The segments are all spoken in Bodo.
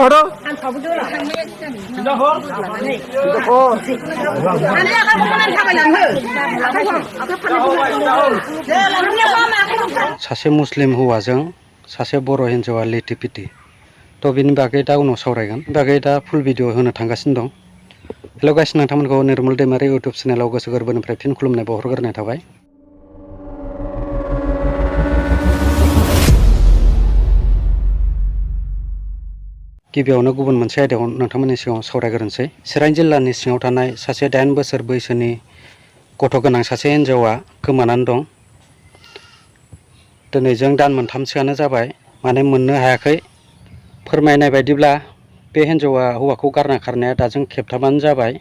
hado. सासे मुस्लिम हौवाजों सासे बर' हिन्जावा लेथि-फिथि थ' बिनि बागै दा उनाव सावरायगोन बागै दा फुल भिडिअ होनो थांगासिनो दं। हेल' गाइस, नोंथांमोनखौ निर्मल दैमारि इउटुब चेनेलाव गोसो गोरबोनिफ्राय फिन खुलुमनाय बावहरग्रोनाय थाबाय। गिबियावनो गुबुन मोनसे आयदायाव नोंथांमोननि सिगाङाव सावरायग्रोनोसै। चिरां जिल्लानि सिङाव थानाय सासे 8 बोसोर बैसोनि गथ' गोनां सासे हिन्जावा गोमानानै दं। दिनैजों दान मोनथामसोआनो जाबाय, माने मोननो हायाखै। फोरमायनाय बायदिब्ला बे हिन्जावा हौवाखौ गारना खारनाया दाजों खेबथामानो जाबाय।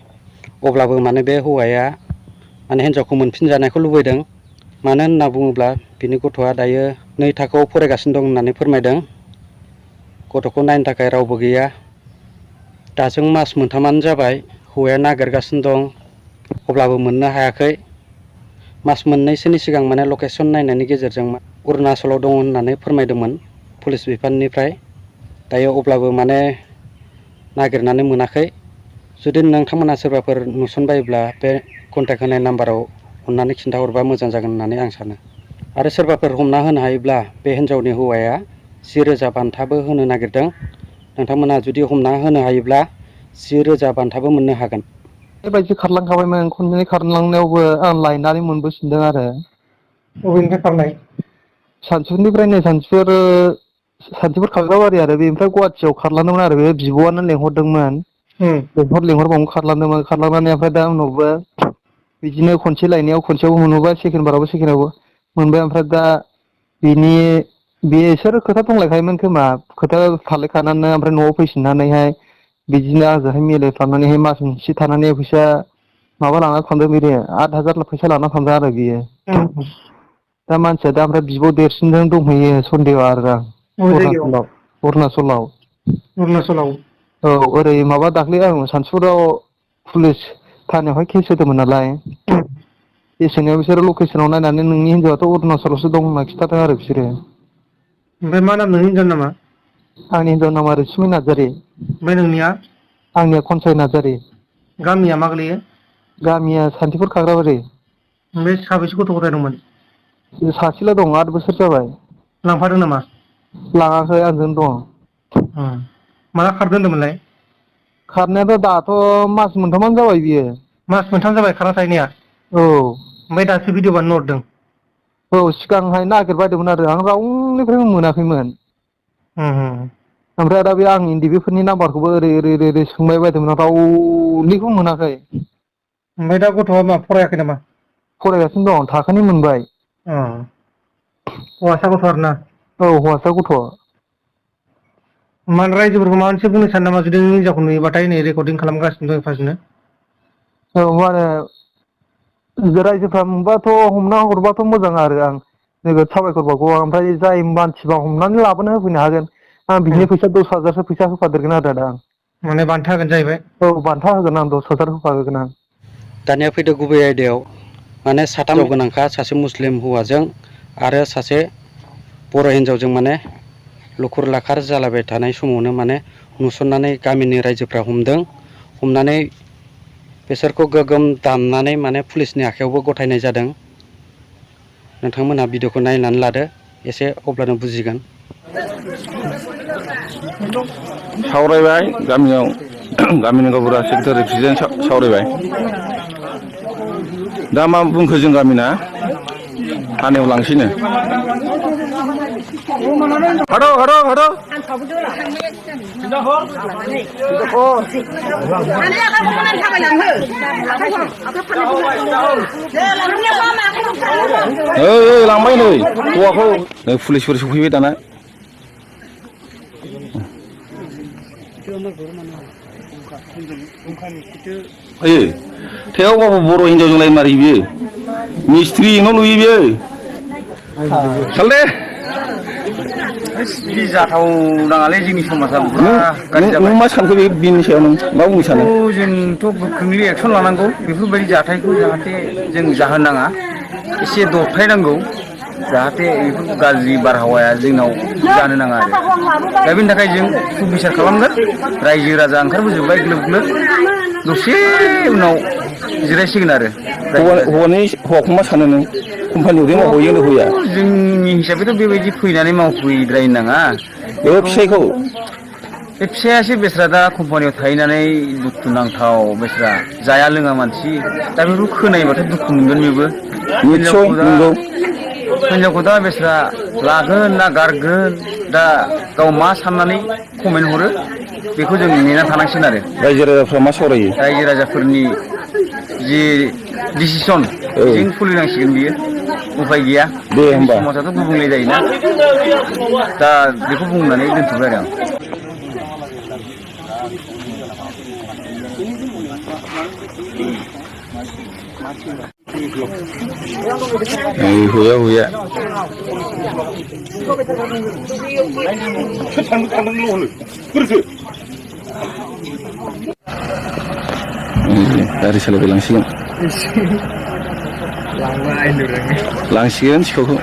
अब्लाबो माने बे हौवाया माने हिन्जावखौ मोनफिनजानायखौ लुबैदों। मानो होनना बुङोब्ला बिनि गथ'आ दायो 2 थाखोआव फरायगासिनो दं होननानै फोरमायदों। गथ'खौ नायनो थाखाय रावबो गैया। दाजों मास मोनथामानो जाबाय, हौवाया नागिरगासिनो दं, अब्लाबो मोननो हायाखै। मास मोननैसोनि सिगां माने लकेसन नायनायनि गेजेरजों अरुणाचलाव दं होननानै फोरमायदोंमोन पुलिस बिफाननिफ्राय। दायो अब्लाबो माने नागिरनानै मोनाखै। जुदि नोंथांमोना सोरबाफोर नुसनबायोब्ला बे कन्टेक्ट होनाय नाम्बाराव अननानै खिन्थाहरबा मोजां जागोन होननानै आं सानो। आरो सोरबाफोर हमना होनो हायोब्ला बे हिन्जावनि हौवाया 10,000 बान्थाबो होनो नागिरदों। नोंथांमोना जुदि हमना होनो हायोब्ला 10,000 बान्थाबो मोननो हागोन। बेबायदि खारलांखाबायमोन, खननै खारलांनायावबो आं लायनानै मोनबोफिनदों आरो। बबेनिफ्राय खारनाय? सानसुनिफ्रायनो सानथिफुर खाग्राबारि आरो बेनिफ्राय गुवाहाटियाव खारलांदोंमोन आरो बे बिब'आनो लेंहरदोंमोन। लेंहरबावनो खारलांदोंमोन, खारलांनानै ओमफ्राय दा उनावबो बिदिनो खनसे लायनायाव खनसेयावबो मोनबोबाय, सेकेन्ड बारावबो सेकेन्डआवबो मोनबाय। ओमफ्राय दा बिसोर खोथा दंलायखायोमोन खोमा, खोथा थालायखानानै ओमफ्राय न'आव फैफिननानैहाय बिदिनो आंजोंहाय मिलायफ्लानानैहाय मास मोनसे थानानै फैसा माबा लाना थांदों। बिदि 8,000 फैसा लाना थांदों आरो बियो। दा मानसिया दा ओमफ्राय बिब' देरसिनजों दंहैयो सन्देह आरो आं अरुणाचलाव। औ, ओरै माबा दाख्लै आं सानसुराव पुलिस थानायावहाय केस होदोंमोन नालाय। केस होनायाव बिसोरो लकेसनाव नायनानै नोंनि हिन्जावाथ' अरुणाचलावसो दं होनना खिन्थादों आरो बिसोरो। ओमफ्राय मा नाम नोंनि हिनजावनि नामा? आंनि हिनजावनि नामा रैसुमै नार्जारि। ओमफ्राय नोंनिया? आंनिया खनसाय नार्जारि। गामिया मा गोलैयो? गामिया सान्थिफुर खाग्राबारि। ओमफ्राय साबेसे गथ' गथाय दंमोन? सासेल' दं, 8 बोसोर जाबाय। लांफादों नामा? लाङाखै, आंजोंनो दं। माला खारदों होनदोंमोनलाय? खारनायाथ' दाथ' मास मोनथामानो जाबाय बियो। मास मोनथाम जाबाय खारना थाहैनाया? औ। ओमफ्राय दासो भिडिअ बानायनो हरदों? औ, सिगांहाय नागिरबायदोंमोन आरो आं रावनिफ्रायबो मोनाखैमोन। ओमफ्राय दा बे आं इन्डिबिफोरनि नाम्बारखौबो ओरै सोंबाय बायदोंमोन, रावनिखौबो मोनाखै। ओमफ्राय दा गथ'आ मा फरायाखै नामा? फरायगासिनो दं, थाखोनै मोनबाय। हौवासा गथ' आरोना? औ, हौवासा गथ'। रायजोफोरखौ माबा मोनसे बुंनो सानो नामा जुदि नों हिनजावखौ नुयोबाथाय? नै रेकर्डिं खालामगासिनो दं एफाजिनो। औ, रायजोफ्रा मोनबाथ' हमना हरबाथ' मोजां आरो आं नोगोद साबायखर बावगौ। ओमफ्राय जाय मानसिबा हमनानै लाबोनो होफैनो हागोन, आं बिनि फैसा 10,000सो फैसा होफादेरगोन आरो दा आं। माने बान्था होगोन जाहैबाय? औ, बान्था होगोन आं, 10,000 होफाहोगोन आं। दानिया फैदो गुबै आयदायाव। माने 3 हिनजाव गोनांखा, सासे मुस्लिम हौवाजों आरो सासे बर' हिन्जावजों माने लुखुर लाखार जालायबाय थानाय समावनो माने नुसननानै गामिनि रायजोफ्रा हमदों। हमनानै बिसोरखौ गोगोम दामनानै माने पुलिसनि आखायावबो गथायनाय जादों। नोंथांमोनहा भिडिअखौ नायनानै लादो एसे, अब्लानो बुजिगोन। सावरायबाय गामियाव, गामिनि गावबुरा सेक्रेटारि प्रेसिडेन्ट सावरायबाय। दा मा बुंखो जों गामिना? थानायाव लांसैनो। लांबाय नै हौवाखौ, नै पुलिसफोर सफैबाय दाना। थेवबाबो बर' हिन्जावजोंलाय मारै बियो? मिस्ट्रि न' लुयो बियो। सालदे बिदि जाथाव नाङालै जोंनि समाजा नों मा सानखो बेनि सायाव नों मा बुंनो सानो? जोंथ' गोख्रोङै एक्सन लानांगौ बेफोरबायदि जाथायखौ जाहाथे जों जाहोनो नाङा, एसे दबथायनांगौ। जाहाथे बेफोर गाज्रि बारहावाया जोंनाव जानो नाङा आरो दा बेनि थाखाय जों सुबिसार खालामगोन रायजो राजा ओंखारबोजोबबाय ग्लोब ग्लोब दसे उनाव जिरायसिगोन आरो हौवाखौ मा सानो नों कम्पानियाव दे मावहैयो ना होया जोंनि हिसाबैथ' बेबायदि फैनानै मावफैद्रायनो नाङा बे फिसाइखौ बे फिसायासो बेस्रा दा कम्पानियाव थाहैनानै दुखु नांथाव बेस्रा जाया लोङा मानसि दा बेखौ खोनायोबाथ' दुखु मोनगोन बेबो निस्सय नंगौ हिनजावखौ दा बेस्रा लागोन ना गारगोन दा गाव मा साननानै कमेन्ट हरो बेखौ जों नेना थानांसिगोन आरो रायजो राजाफ्रा मा सावरायो रायजो राजाफोरनि जि डिसिसन बेजों सोलिनांसिगोन बियो उफाय गैया दे होमबा समाजाथ' गुबुंले जायोना दा बेखौ बुंनानै दोनथ'बाय आरो आं हुया गारि सालायबाय लांसिगोन लांसिगोन सिखावखौ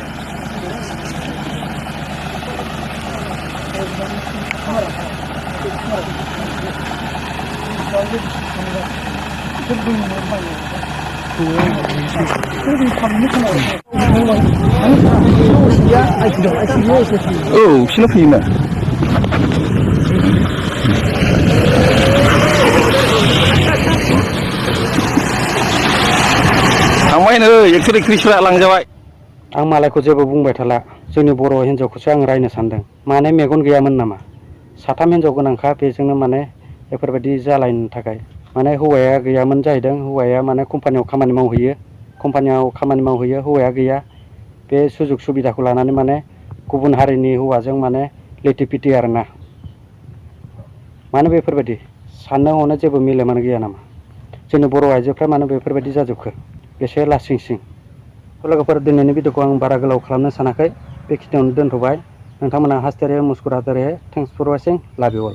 औ बिसोरनो फैयोमा थांबाय नै एक्टर एक्ट्रिसफ्रा लांजाबाय आं मालायखौ जेबो बुंबाय थाला जोंनि बर' हिन्जावखौसो आं रायनो सानदों माने मेगन गैयामोन नामा साथाम हिन्जाव गोनांखा बेजोंनो माने बेफोरबायदि जालायनो थाखाय माने हौवाया गैयामोन जाहैदों हौवाया माने कम्पानियाव खामानि मावहैयो हौवाया गैया बे सुजुग सुबिदाखौ लानानै माने गुबुन हारिनि हौवाजों माने लेथि फिथि आरोना मानो बेफोरबायदि साननो हनो जेबो मेलेमानो गैया नामा जोंनि बर' आइजोफ्रा मानो बेफोरबायदि जाजोबखो बेसे लासिंसिं लोगोफोर दिनैनि भिडिअखौ आं बारा गोलाव खालामनो सानाखै बेखिनियावनो दोनथ'बाय नोंथांमोना हास्ते रहे मुस्कुराते रहे थेंक्स फर वाचिं लाभ इउ अल